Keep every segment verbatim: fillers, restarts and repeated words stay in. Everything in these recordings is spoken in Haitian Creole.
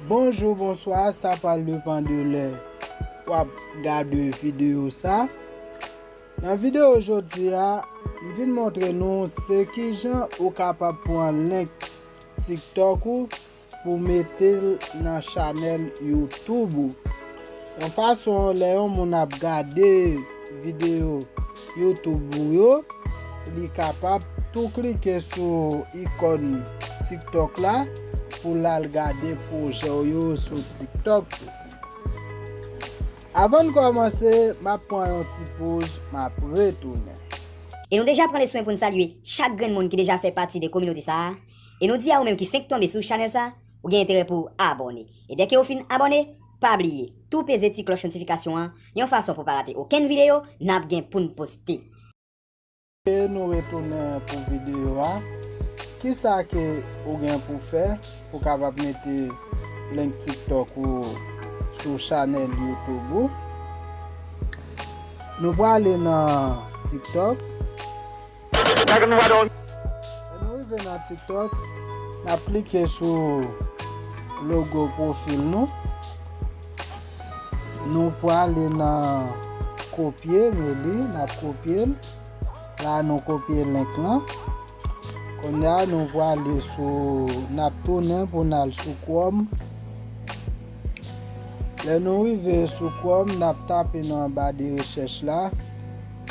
Bonjou, bonswa, sa pral depann de lè w ap gade videyo sa. Nan videyo jodi a, m vin montre nou se kijan ou kapab pran link TikTok ou pou mete l nan chanèl YouTube ou. Yon fason, lè yon moun ap gade videyo YouTube ou yo, li kapab tou klike sou ikòn TikTok la pou l al gade pwojè w yo sou TikTok. Avan n kòmanse, m ap pran yon ti poz, m ap retounen. E nou deja pran leswen pou n salye chak grenn moun ki deja fè pati de kominote sa a. E nou di a ou menm ki fenk tonbe sou chanèl sa, ou gen enterè pou w abòne. E dèke ou fin abòne, pa bliye, tou peze ti klòch notifikasyon an, yon fason pou w pa rate okenn videyo n ap gen pou n poste. E nou retounen pou videyo a. Kisa ke ou gen pou fè pou kapab mete link TikTok ou sou chanèl YouTube ou? Nou prale nan TikTok. Lè nou rive nan TikTok, n ap klike sou logo pwofil nou. Nou prale nan kopye, men li, n ap kopye l. La nou kopye link lan. Kounye a nou prale sou, n ap tounen pou n al sou Chrome. Lè nou rive sou Chrome, n ap tape nan ba de rechèch la,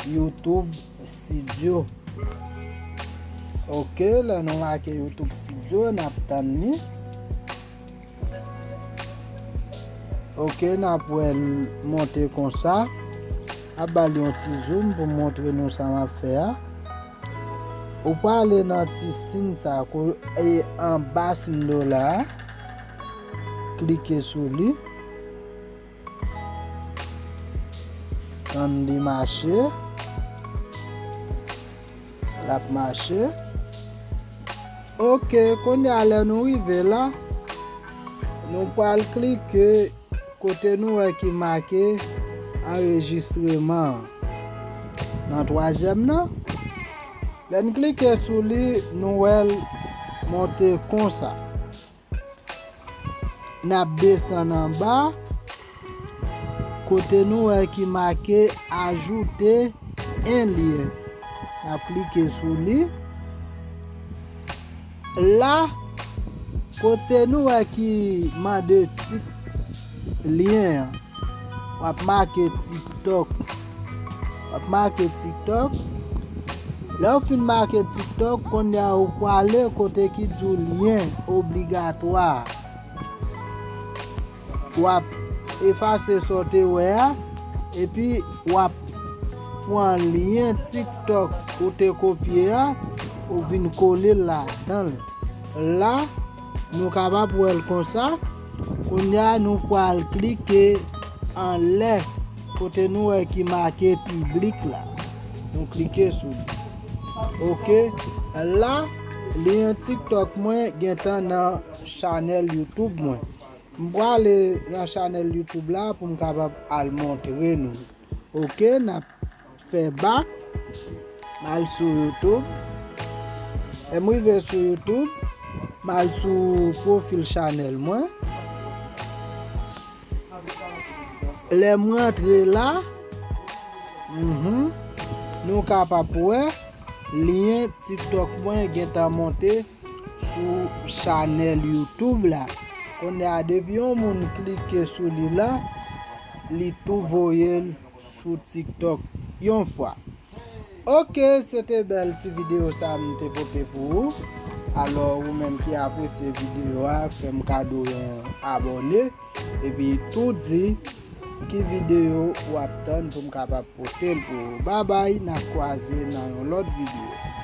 YouTube Studio. Ok, lè nou make YouTube Studio, n ap tann li. Ok, n ap wè l monte konsa. M ap ba l yon ti zoom pou m montre nou sa m ap fè a. Ou prale nan ti siy sa e anba siy dola a. Klike sou li. Tann li mache. L ap mache. Ok, kounye a lè nou rive la, nou pral klike kote nou wè ki make anrejistreman an. Nan twazyèm nan, lè n klike sou li, nou wè l monte konsa. N ap desann anba, kote nou wè ki make ajoute un lien. N ap klike sou li. La, kote nou wè ki mande tit lyen an. W ap make TikTok. W ap make TikTok. Lè w fin make TikTok, kounye a ou prale kote ki di w lyen obligatwa. W ap efase sa w te wè a, epi w ap pran lyen TikTok ou te kopye a, ou vin kole l ladan l. La, nou kapab wè l konsa. Kounye a, nou pral klike anlè kote nou wè ki make piblik la. Nou klike sou li. Ok. La, lyen TikTok mwen gentan nan chanèl YouTube mwen. M prale nan chanèl YouTube la pou m kapab al montre nou. Ok, n ap fè bak. M al sou YouTube. Lè m rive sou YouTube, m al sou pwofil chanèl mwen. Lè m rantre la, mhm, nou kapab wè lyen TikTok mwen gentan monte sou chanèl YouTube la. Kounye a, depi yon moun klike sou li la, li tou voye l sou TikTok yon fwa. Ok, se te bèl ti videyo sa m te pote pou ou. Alò, ou menm ki apresye videyo a, fè m kado yon abòne. Epi tou di ki videyo w ap tann pou m kapab pote l pou ou. Babay, n ap kwaze nan yon lòt videyo.